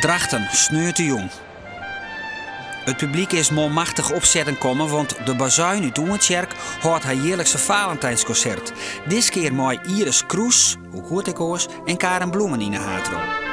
Drachten, sneontejûn. It publyk is manmachtich opsetten kommen, want de Bazuin út Oentsjerk hâldt har jierlikse Valentijnskonsert. Diskear mei Iris Kroes, hoe koe it ek oars, en Karen Bloemen yn 'e haadrol.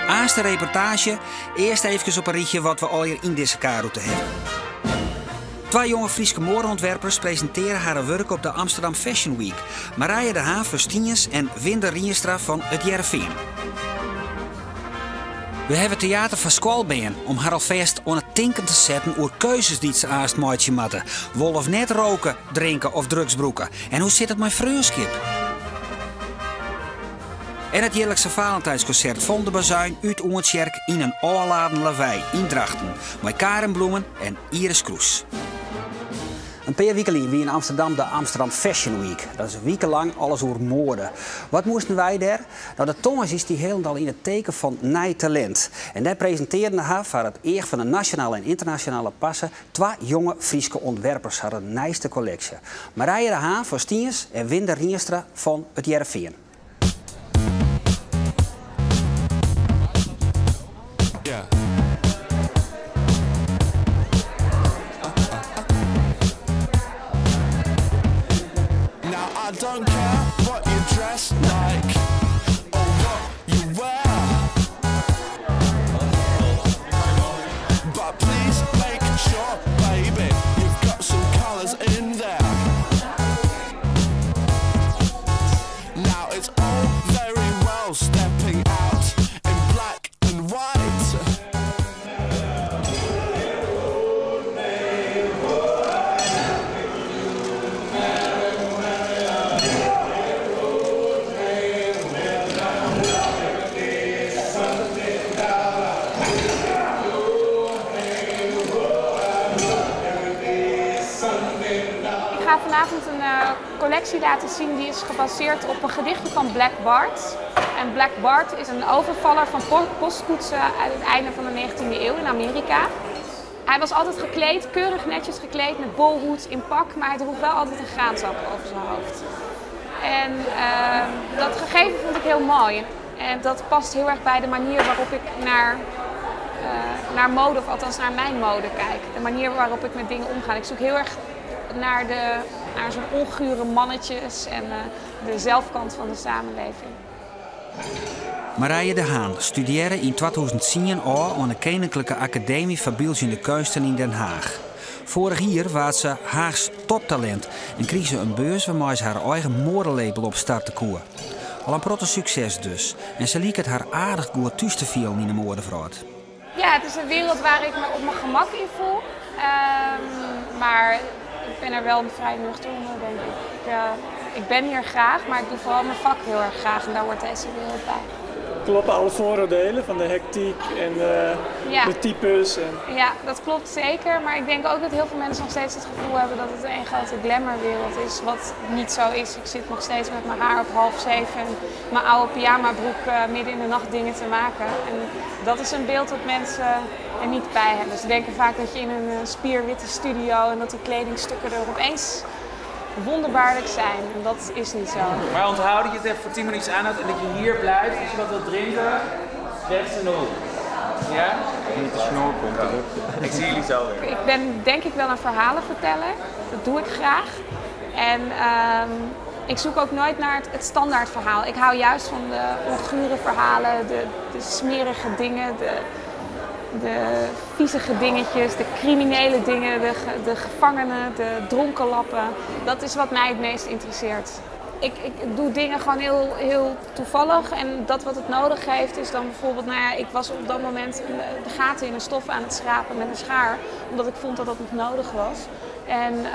Aanst de reportaazje, earst eefkes op in rychje wat we allegear yn dizze K-rûte hawwe. Twa jonge Fryske moadeûntwerpers presintearje harren wurk op de Amsterdam Fashion Week. Marije de Haan fan Stiens en Winder Rienstra fan It Hearrenfean. We hawwe teater foar skoalbern om har alfêst oan it tinken te setten oer keuzes dy't se aanst meitsje moatte. Wol of net roke, drinke of drugs brûke? En hoe sit it mei freonskip? En it jierlikse Valentijnskonsert fan de Bazuin út Oentsjerk yn in ôfladen Lawei yn Drachten mei Karen Bloemen en Iris Kroes. In pear wiken lyn wie yn Amsterdam de Amsterdam Fashion Week. Dat is wikenlang alles oer moade. Wat moasten wy dêr? No, de tongersdei stie hielendal yn it teken fan nij talint. En dêr presintearren har foar it each fan de nasjonale en ynternasjonale parse twa jonge Fryske ûntwerpers harren nijste kolleksje. Marije de Haan fan Stiens en Winder Rienstra fan It Hearrenfean. Ik ga vanavond een collectie laten zien die is gebaseerd op een gedichtje van Black Bart. En Black Bart is een overvaller van postkoetsen uit het einde van de 19e eeuw in Amerika. Hij was altijd gekleed, keurig netjes gekleed, met bolhoed in pak, maar hij droeg wel altijd een graanzak over zijn hoofd. En dat gegeven vond ik heel mooi. En dat past heel erg bij de manier waarop ik naar mode, of althans naar mijn mode kijk. De manier waarop ik met dingen omga. Ik zoek heel erg naar zo'n ongure mannetjes en de zelfkant van de samenleving. Marije de Haan studearre yn 2010 ôf oan de Keninklike Akademy foar Byldzjende Keunsten yn Den Haach. Foarich jier waard se Haags toptalint en krige se in beurs wêrmei se har eigen moadelabel opstarte koe. Al in protte sukses dus en se liket har aardich goed thús te fielen yn de moadewrâld. Ja, het is een wereld waar ik me op mijn gemak in voel. Maar ik ben er wel vrij nuchter onder, denk ik. Ik ben hier graag, maar ik doe vooral mijn vak heel erg graag en daar hoort deze wereld bij. Kloppen alle vooroordelen van de hectiek en de types? En... Ja, dat klopt zeker. Maar ik denk ook dat heel veel mensen nog steeds het gevoel hebben dat het een grote glamourwereld is, wat niet zo is. Ik zit nog steeds met mijn haar op 6:30 en mijn oude pyjamabroek midden in de nacht dingen te maken. En dat is een beeld dat mensen er niet bij hebben. Ze denken vaak dat je in een spierwitte studio en dat die kledingstukken er opeens wonderbaarlijk zijn. En dat is niet zo. Maar onthoud dat je het even voor 10 minuutjes aanhoudt en dat je hier blijft. Als je wat wilt drinken, rechts in de hoek. Ja? Niet de snor komt erop. Ik zie jullie zo weer. Ik ben denk ik wel een verhalenverteller. Dat doe ik graag. En ik zoek ook nooit naar het standaard verhaal. Ik hou juist van de ongure verhalen, de smerige dingen, de viezige dingetjes, de criminele dingen, de gevangenen, de dronkenlappen. Dat is wat mij het meest interesseert. Ik doe dingen gewoon heel, heel toevallig en dat wat het nodig heeft is dan bijvoorbeeld, ik was op dat moment de gaten in een stof aan het schrapen met een schaar, omdat ik vond dat dat nog nodig was. En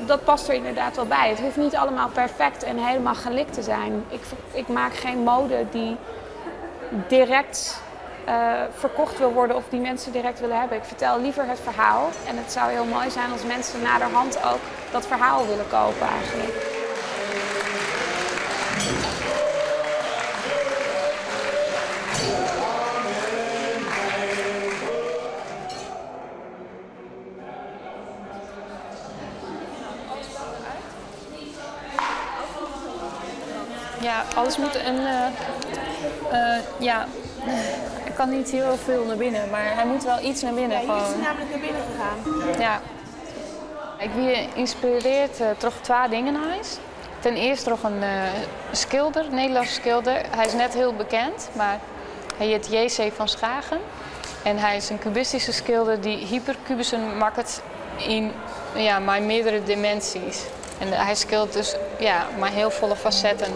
dat past er inderdaad wel bij. Het hoeft niet allemaal perfect en helemaal gelikt te zijn. Ik maak geen mode die direct Verkocht wil worden of die mensen direct willen hebben. Ik vertel liever het verhaal en het zou heel mooi zijn als mensen naderhand ook dat verhaal willen kopen eigenlijk. Ja, alles moet een. Ja, er kan niet heel veel naar binnen, maar hij moet wel iets naar binnen. Ja, hier is hij namelijk naar binnen gegaan. Ja. Ik ben geïnspireerd door twee dingen huis. Ten eerste door een schilder, een Nederlandse schilder. Hij is net heel bekend, maar hij heet J.C. van Schagen. En hij is een kubistische schilder die hyperkubussen maakt in, ja, maar meerdere dimensies. En hij schildert dus, ja, maar heel volle facetten.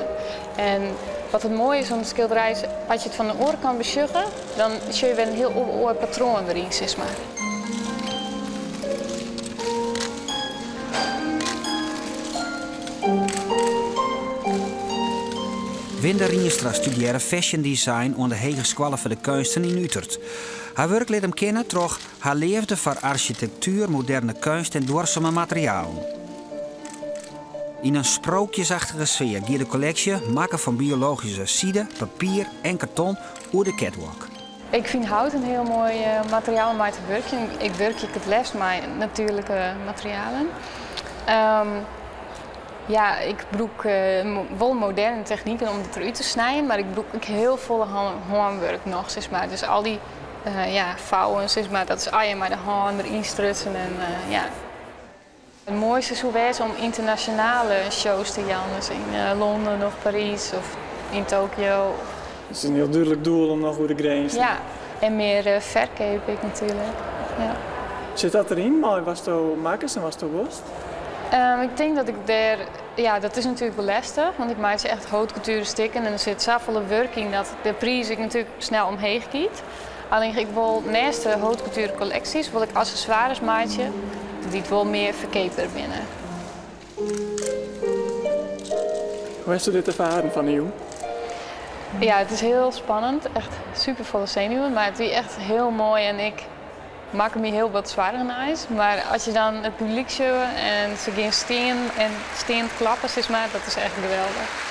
En wat het mooie is om de schilderij is, als je het van de oren kan besjuggen, dan zie je weer een heel oor patroon erin, zeg maar. Winda Rienstra studearre fashion design oan de Hegeskoalle foar de Keunsten yn Utert. Har wurk lit him kenne troch har leafde foar arsjitektuer, moderne keunst en duorsume materialen. Yn in sprookjesachtige sfear gie de kolleksje, makke fan biologyske side, papier en karton, oer de catwalk. Ik fyn hout in hiel moai materiaal om mei te wurkjen. Ik wurkje ek it leafst mei natuerlike materialen. Ja, ik brûk wol moderne techniken om it derút te snijen, mar ik brûk ek hiel folle hânwurk noch, sis mar. Dus al dy ja, fouwen, sis mar, dat is allegear mei de hân deryn strutsen en ja. It moaiste soe wêze om ynternasjonale shows te jaan, dus yn Londen of Parys of yn Tokio. Het is in hiel dúdlik doel om noch oer de grins te. Ja, en mear ferkeap ek natuerlik. Ja. Sit dat deryn mei watsto makkest en watsto wolst? Ik tink dat ik dêr, ja, dat is natuerlik wol lestich, want ik meitsje echt haute couture stikken en der sit safolle wurk yn dat de priis ek natuerlik snel omheech giet. Allinnich ik wol neist de haute couture kolleksjes wol ik accessoires meitsje dy't wol mear ferkeapber binne. Hoe hasto dit erfaren fan 'e jûn? Ja, it is hiel spannend, echt superfolle senuwen, mar it wie echt hiel moai en ik makke my hiel wat soargen eins. Mar as je dan it publyk sjogge en se gean stean en steand klappen, sis mar, dat is echt geweldich.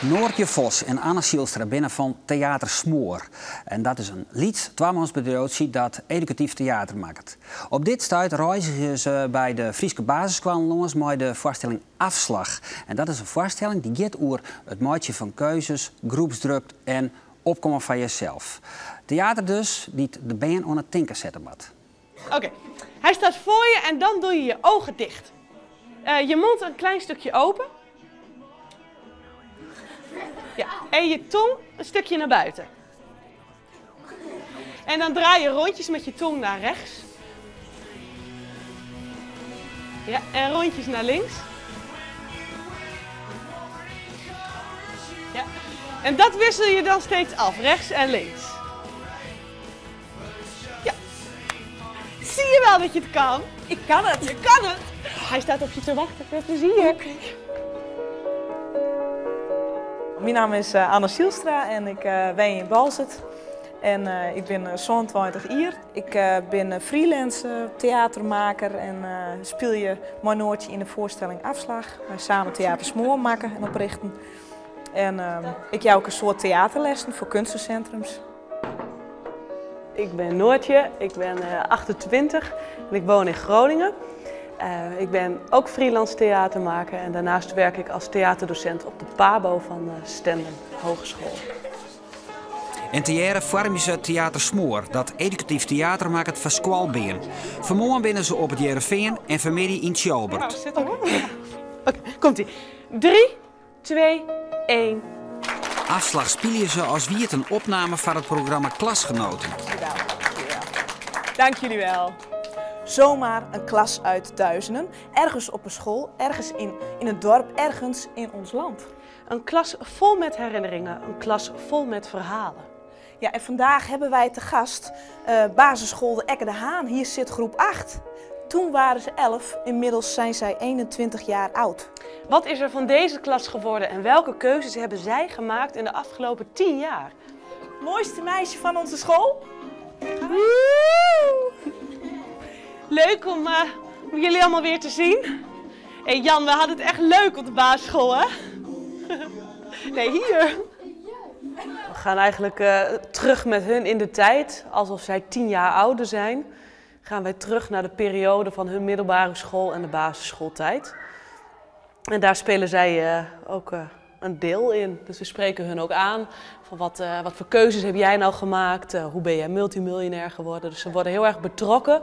Noortje Vos en Anne Zielstra binne fan Teater Smoar. En dat is in lyts twamansbedriuwtsje dat edukatyf teater makket. Op dit stuit reizgje se by de Fryske basisskoallen lâns mei de foarstelling Afslag. En dat is in foarstelling dy't giet oer it meitsjen fan keuzes, groepsdruk en opkomme foar jesels. Teater dus dy't de bern oan it tinken sette moat. Oké, hij staat voor je en dan doe je je ogen dicht. Je mond een klein stukje open. Ja, en je tong een stukje naar buiten. En dan draai je rondjes met je tong naar rechts. Ja, en rondjes naar links. Ja. En dat wissel je dan steeds af, rechts en links. Ja. Zie je wel dat je het kan? Ik kan het. Je kan het. Hij staat op je te wachten. Veel plezier. Oké. Myn namme is Anne Zielstra en ik wenje yn Boalsert. En ik bin 27 jier. Ik bin freelance teatermaker en spylje mei Noortje yn de foarstelling Afslag. Wy samen Theater Smoar makke en oprjochten. En ik jou ek in soad teaterlessen foar keunstcentrums. Ik ben Noortje, ik ben 28 en ik woon in Groningen. Ik ben ook freelance theatermaker en daarnaast werk ik als theaterdocent op de PABO van Stenden Hogeschool. En tegearre foarmje se Theater Smoar, dat edukatyf teater makket foar skoalbern. Fanmoarn binne se op It Hearrenfean en fanmiddei yn Tsjalbert. Nou, zit erop. Oké, komt-ie. 3, 2, 1. Afslag spylje se as wie it in opname foar it programma Klasgenoten. Dank jullie wel. Zomaar een klas uit duizenden, ergens op een school, ergens in een dorp, ergens in ons land. Een klas vol met herinneringen, een klas vol met verhalen. Ja, en vandaag hebben wij te gast uh, basisschool de Ekke de Haan. Hier zit groep 8. Toen waren ze 11, inmiddels zijn zij 21 jaar oud. Wat is er van deze klas geworden en welke keuzes hebben zij gemaakt in de afgelopen 10 jaar? Mooiste meisje van onze school. Leuk om, uh, om jullie allemaal weer te zien. Hey Jan, we hadden het echt leuk op de basisschool, hè? Nee, hier. We gaan eigenlijk uh, terug met hun in de tijd, alsof zij 10 jaar ouder zijn. Gaan wij terug naar de periode van hun middelbare school en de basisschooltijd. En daar spelen zij uh, ook uh, een deel in. Dus we spreken hun ook aan van wat, wat voor keuzes heb jij nou gemaakt? hoe ben jij multimiljonair geworden? Dus ze worden heel erg betrokken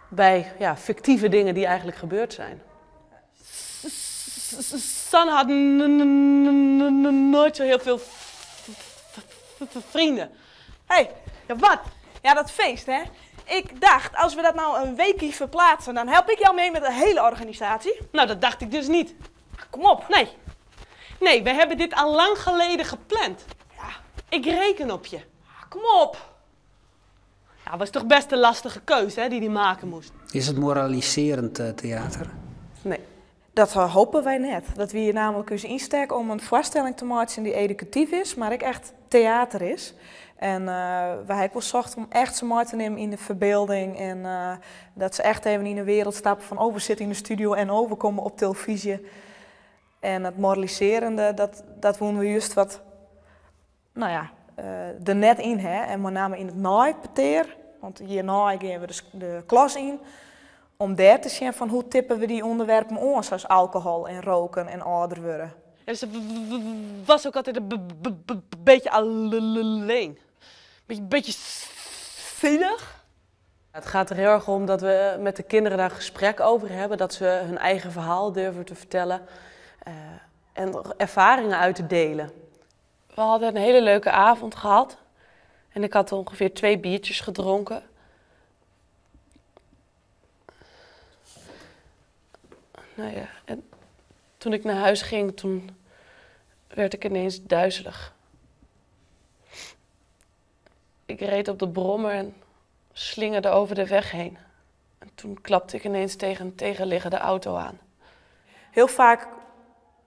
bij ja, fictieve dingen die eigenlijk gebeurd zijn. Sanne had nooit zo heel veel vrienden. Hé, hey, ja, wat? Ja, dat feest, hè? Ik dacht, als we dat nou een weekje verplaatsen, dan help ik jou mee met de hele organisatie. Nou, dat dacht ik dus niet. Kom op. Nee. Nee, we hebben dit al lang geleden gepland. Ja. Ik reken op je. Kom op. Ja, was toch best een lastige keuze hè, die hij maken moest. Is het moraliserend uh, theater? Nee. Dat hopen wij net. Dat we hier namelijk eens insteken om een voorstelling te maken die educatief is, maar ook echt theater is. En uh, wij hebben wel zocht om echt ze mee te nemen in de verbeelding. En uh, dat ze echt even in de wereld stappen van oh, we zitten in de studio en oh, we komen op televisie. En het moraliserende, dat, dat wonen we juist wat, nou ja, uh, er net in. Hè? En met name in het naaipeteer, want hierna gaan we de, de klas in. Om daar te zien van hoe tippen we die onderwerpen aan, zoals alcohol en roken en ouder worden. En ze was ook altijd een beetje alleen. Beetje, beetje zielig. Het gaat er heel erg om dat we met de kinderen daar gesprek over hebben. Dat ze hun eigen verhaal durven te vertellen. Uh, en ervaringen uit te delen. We hadden een hele leuke avond gehad. En ik had ongeveer 2 biertjes gedronken. Nou ja, en toen ik naar huis ging, toen werd ik ineens duizelig. Ik reed op de brommer en slingerde over de weg heen. En toen klapte ik ineens tegen een tegenliggende auto aan. Heel vaak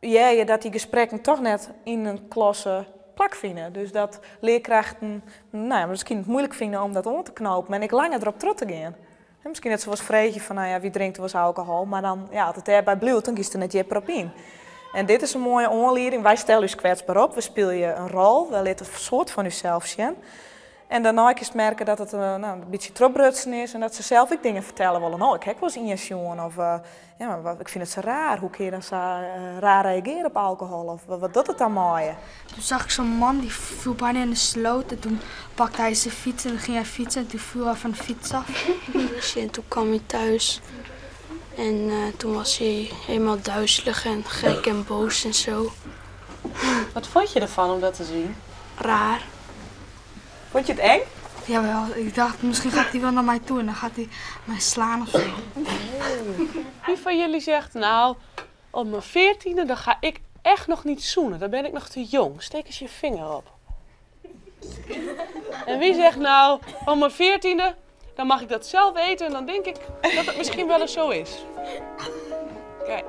jij je dat die gesprekken toch net in een klasse plak vinden. Dus dat leerkrachten nou ja, misschien het moeilijk vinden om dat om te knopen en ik langer erop terug te gaan. En misschien net zoals vreetje van, nou ja, wie drinkt er was alcohol, maar dan, ja, als het erbij bloedt, dan kiest er net je op in. En dit is een mooie aanleiding. Wij stellen u kwetsbaar op, we spelen je een rol, we laten een soort van uzelf zien. En daarna is het merken dat het nou, een beetje troprutsen is en dat ze zelf ook dingen vertellen willen. Oh, ik heb wel eens injectie of ja, maar wat, ik vind het zo raar, hoe kun je dan zo raar reageren op alcohol of wat, wat doet het dan mooi? Toen zag ik zo'n man die viel bijna in de sloot en toen pakte hij zijn fiets en dan ging hij fietsen en toen viel hij van de fiets af. En toen kwam hij thuis en toen was hij helemaal duizelig en gek en boos en zo. Wat vond je ervan om dat te zien? Raar. Vond je het eng? Jawel, ik dacht misschien gaat hij wel naar mij toe en dan gaat hij mij slaan of zo. Wie van jullie zegt, nou, op mijn 14e dan ga ik echt nog niet zoenen, dan ben ik nog te jong. Steek eens je vinger op. En wie zegt nou, op mijn 14e, dan mag ik dat zelf weten en dan denk ik dat het misschien wel eens zo is. Kijk.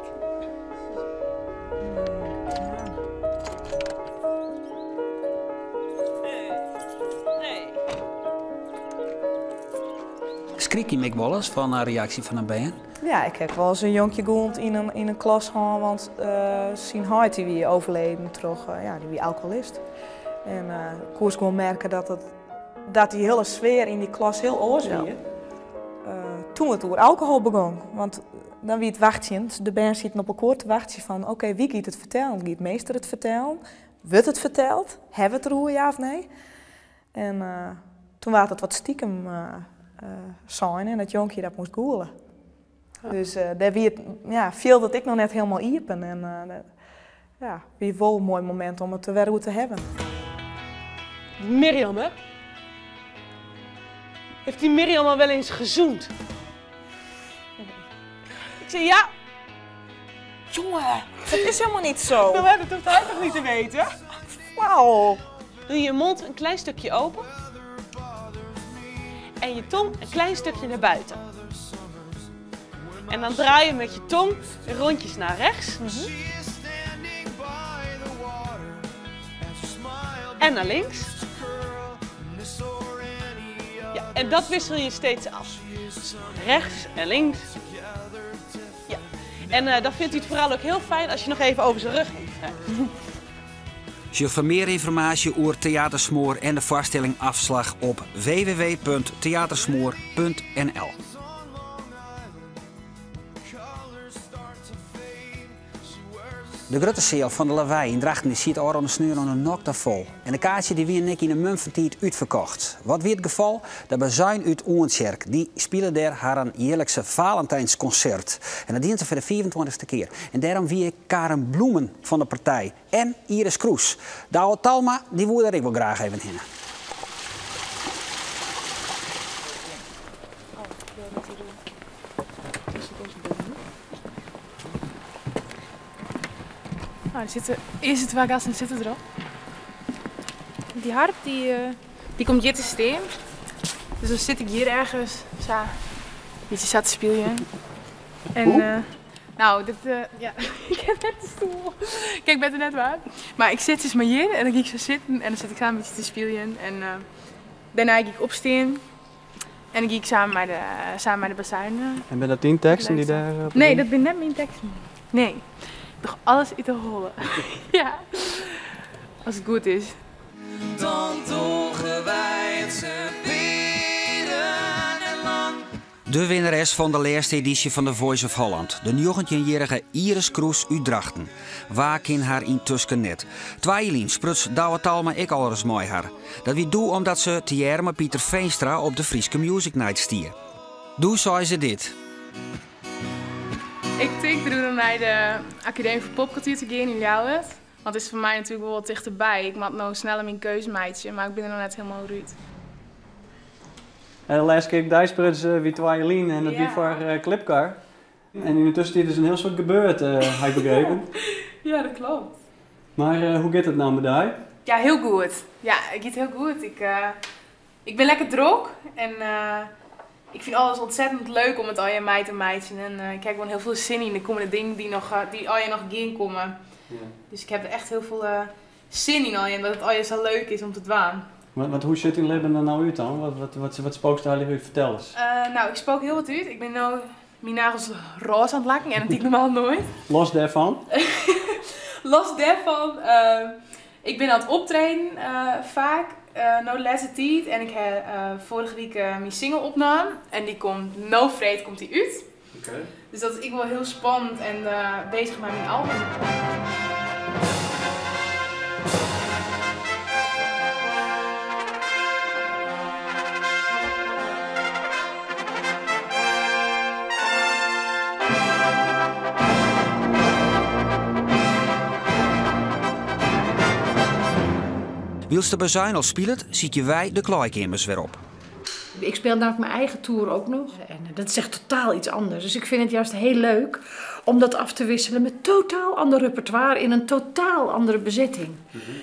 Schrik je me wel eens van een reactie van een band? Ja, ik heb wel eens een jonkje gehoord in een klas gehad, want zijn huid die wie overleden toch, ja, die wie alcoholist. En ik koos gewoon merken dat, dat die hele sfeer in die klas heel oors ja. Toen het over alcohol begon. Want dan wie het wachtje, de band zit op elkaar te wachten van oké, okay, wie gaat het vertellen? Gaat meester het vertellen? Wordt het verteld? Hebben we het erover, ja of nee? En toen was het wat stiekem zijn en dat jonkje dat moest googlen. Ja. Dus daar wie het, ja, viel dat ik nog net helemaal iepen. En ja, wie wel een mooi moment om het er weer te hebben. Mirjam, hè? Heeft die Mirjam al wel eens gezoend? Ik zei ja. Jongen, dat is helemaal niet zo. Nou, dat hoeft hij toch niet te weten? Wauw. Doe je mond een klein stukje open. En je tong een klein stukje naar buiten. En dan draai je met je tong rondjes naar rechts. En naar links. Ja, en dat wissel je steeds af. Dus rechts en links. Ja. En dan vindt hij het vooral ook heel fijn als je nog even over zijn rug heen wrijft. Sjoch foar mear ynformaasje oer Theater Smoor en de foarstelling Afslag op www.theatersmoor.nl. De grutte seal fan de Lawei yn Drachten die siet ôfrûne sneon oan de nokta fol. En de kaartsjes die wiene ek yn in mum fan tiid útferkocht. Wat wie it gefal? De Bazuin út Oentsjerk die spile dêr harren jierlikse Valentijnskonsert. En dat diene se foar de 25ste kear. En dêrom wie ek Karen Bloemen fan de partij en Iris Kroes. Douwe Talma die woe dêr ek wol graach even hinne. Nou, er zitten, eerste twee gasten zitten erop. Die harp die komt hier te staan. Dus dan zit ik hier ergens zo, een beetje zat te spelen. En, Hoe? nou, dit, ja, ik heb net de stoel. Kijk, ik ben er net waar. Maar ik zit dus maar hier en dan ga ik zo zitten en dan zit ik samen een beetje te spelen. En daarna ga ik opstaan. En dan ga ik samen met de bazuin. En ben dat 10 teksten die daar op Nee, in? dat ben net mijn teksten. Nee. Toch alles in te rollen. Ja. Als het goed is. Dan dolgen wij het ze beren en lang. De winnares van de laatste editie van The Voice of Holland. De 19-jarige Iris Kroes uit Drachten. Waar kan haar intussen net? Twaaielien spruts Douwe Talma ik al eens mooi haar. Dat wie doe omdat ze tegearre Pieter Veenstra op de Frieske Music Night stier. Doe zei ze dit. Ik denk er naar de Academie voor Popcultuur te gaan in Ljouwert. Want het is voor mij natuurlijk wel wat dichterbij. Ik moet nou sneller mijn keuze maken, maar ik ben er nog net helemaal uit. En de laatste keer ik daar wie Twaaielien en dat wie voor Clipcar. En in de tussentijd is een heel soort gebeurd, heb ik begrepen. Ja, dat klopt. Maar hoe gaat het nou met jou? Ja, heel goed. Ja, het gaat heel goed. Ik ben lekker druk en ik vind alles ontzettend leuk om het al je meid en meidje. En ik heb gewoon heel veel zin in de komende dingen die al je nog gaan komen. Dus ik heb er echt heel veel zin in al je, en dat het al je zo leuk is om te dwaan. Want hoe zit in leven er nou uit dan? Wat spookst daar uit? Vertel eens. Ik spook heel wat uit. Ik ben nou mijn nagels roze aan het lakken en dat doe ik normaal nooit. Los daarvan? Los daarvan. Ik ben aan het optreden vaak. Nou, de laatste tijd. En ik heb vorige week mijn single opgenomen. En die komt, no vreed, komt die uit. Dus dat is ik wel heel spannend en bezig met mijn album. Wylst de Bazuin al speelt, ziet je wij de klaaikamers weer op. Ik speel namelijk mijn eigen tour ook nog. En dat is echt totaal iets anders. Dus ik vind het juist heel leuk om dat af te wisselen met totaal ander repertoire in een totaal andere bezetting.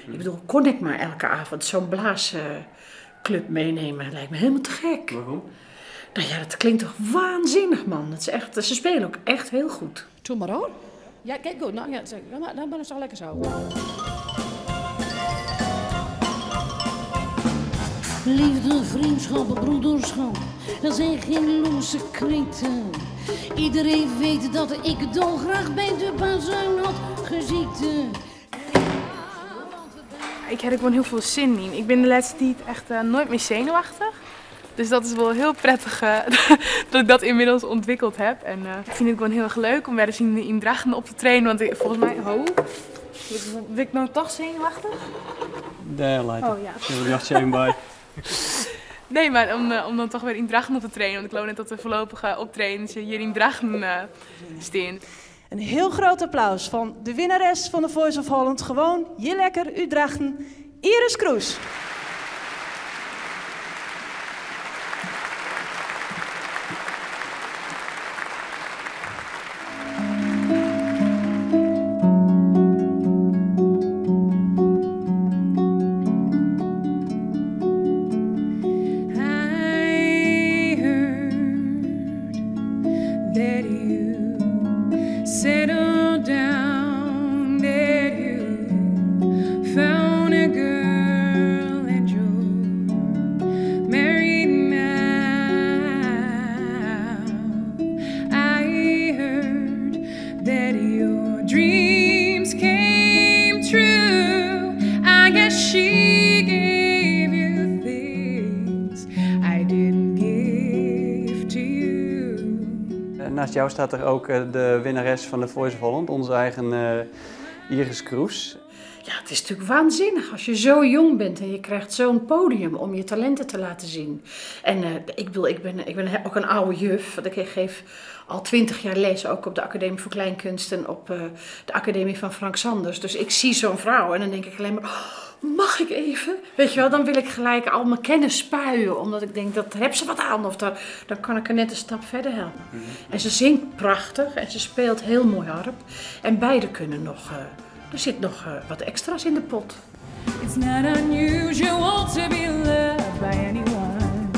Ik bedoel, kon ik maar elke avond zo'n blaasclub meenemen? Lijkt me helemaal te gek. Waarom? Nou ja, dat klinkt toch waanzinnig, man. Dat is echt, ze spelen ook echt heel goed. Doe maar hoor. Ja, kijk goed. Nou, ja, dan ben ik al lekker zo. Liefde, vriendschap, broederschap, dat zijn geen loze kreten. Iedereen weet dat ik dolgraag bij de bazuin had gezeten. Ik heb er gewoon heel veel zin in. Ik ben de laatste tijd echt nooit meer zenuwachtig. Dus dat is wel heel prettig dat ik dat inmiddels ontwikkeld heb. En ik vind het gewoon heel erg leuk om weer eens in Drachten op te trainen. Want ik, volgens mij... Oh, ben ik nou toch zenuwachtig? Daar lijkt het. Oh, ja. Ik heb er even bij. Nee, maar om dan toch weer in Drachten op te trainen. Want ik geloof net dat de voorlopige optredens hier in Drachten staan. Een heel groot applaus van de winnares van de Voice of Holland. Gewoon hier lekker, u Drachten, Iris Kroes. Naast jou staat er ook de winnares van de Voice of Holland, onze eigen Iris Kroes. Ja, het is natuurlijk waanzinnig als je zo jong bent en je krijgt zo'n podium om je talenten te laten zien. En ik bedoel, ik ben ook een oude juf, want ik geef al 20 jaar les, ook op de Academie voor Kleinkunst en op de Academie van Frank Sanders. Dus ik zie zo'n vrouw en dan denk ik alleen maar, oh, mag ik even? Weet je wel, dan wil ik gelijk al mijn kennis spuien, omdat ik denk, dat heb ze wat aan of daar, dan kan ik haar net een stap verder helpen. En ze zingt prachtig en ze speelt heel mooi harp en beide kunnen nog... Er zit nog wat extra's in de pot. It's not unusual to be loved by anyone.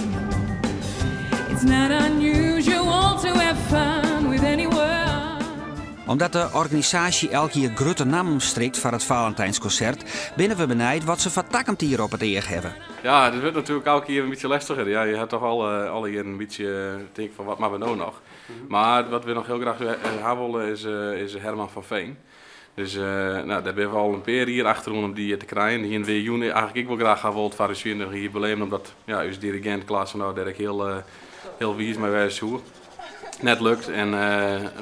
It's not unusual to have fun with anyone. Omdat de organisaasje elk jier grutte nammen strikt foar it Valentijnsconcert, binne we benijd wat se foar takom jier op it each hawwe. Ja, dat wurdt natuerlik elk jier in bytsje lestiger. Ja, je hat dochs alle jierren in bytsje tink fan wat moatte we no noch. Mar wat we noch hiel graach ha wolle is Herman van Veen. Dus no, dêr binne we al in pear jier achteroan om dy te krijen. Dy hiene we jûn eigentlik ek wol graach ha wold foar ús 24 jubileum, omdat ja, ús dirigint Klaas van Oud dêr ek hiel, hiel wiis mei wêze soe. Net lukt en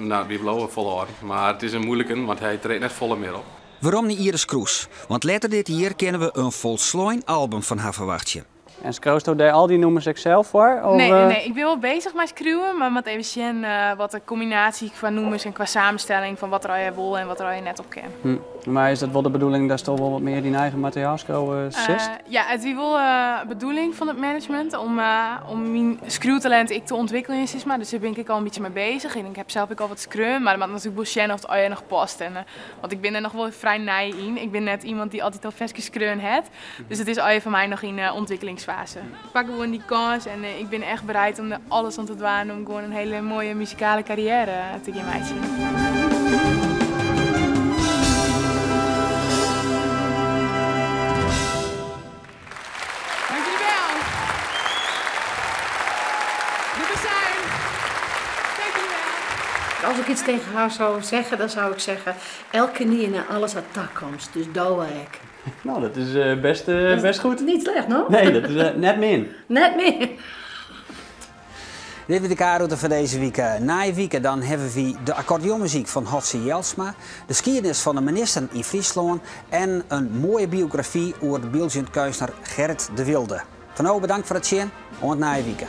no, wy bliuwe folhâlden. Mar it is in muoiliken, want hy treedt net folle mear op. Werom nei Iris Kroes, want letter dit jier kinne we in folslein album fan har ferwachtsje. En skriuwsto dêr al dy nûmers ek sels foar? Of, Nee, nee, nee, ik bin wol beuzich mei skriuwen, mar moat even sjen wat de kombinaasje kwa nûmers en kwa samenstelling fan wat der allegear wol en wat der allegear net op kin. Mar is dat wol de bedoeling datsto wol wat mear dyn eigen materiaal skriuwe silst? Ja, it wie wol de bedoeling fan it management om myn skriuwtalint ek te ûntwikkeljen, sis mar. Dus dêr bin ik ek al in bytsje mei beuzich en ik ha sels ek al wat skreaun, mar dan moat natuerlik wol sjen oft it allegear noch past. En, want ik bin der noch wol frij nij yn. Ik bin net iemand dy't altyd al ferskes skreaun hat. Dus it is allegear foar my noch yn de ûntwikkelingsfaze. Ik pak gewoan dy kâns en ik bin echt bereid om der alles oan te dwaan om gewoan in hiele moaie muzikale karriêre te gean meitsjen. Dank jullie wel. De Bazuin. Dank jullie wel. Als ik iets tegen haar zou zeggen, dan zou ik zeggen: elke nie en alles hat takomst, dus doe ik. No, dat is bêst, bêst goed. Net slecht, no? Nee, dat is net min. Net min. Dit wie de K-rûte foar dizze wike. Nije wike dan hawwe wy de akkordeonmuzyk fan Hotze Jelsma, de skiednis fan de menisten yn Fryslân en in moaie biografy oer de byldzjend keunstner Gerrit de Wilde. Foar no bedankt foar it sjen. Oant nije wike.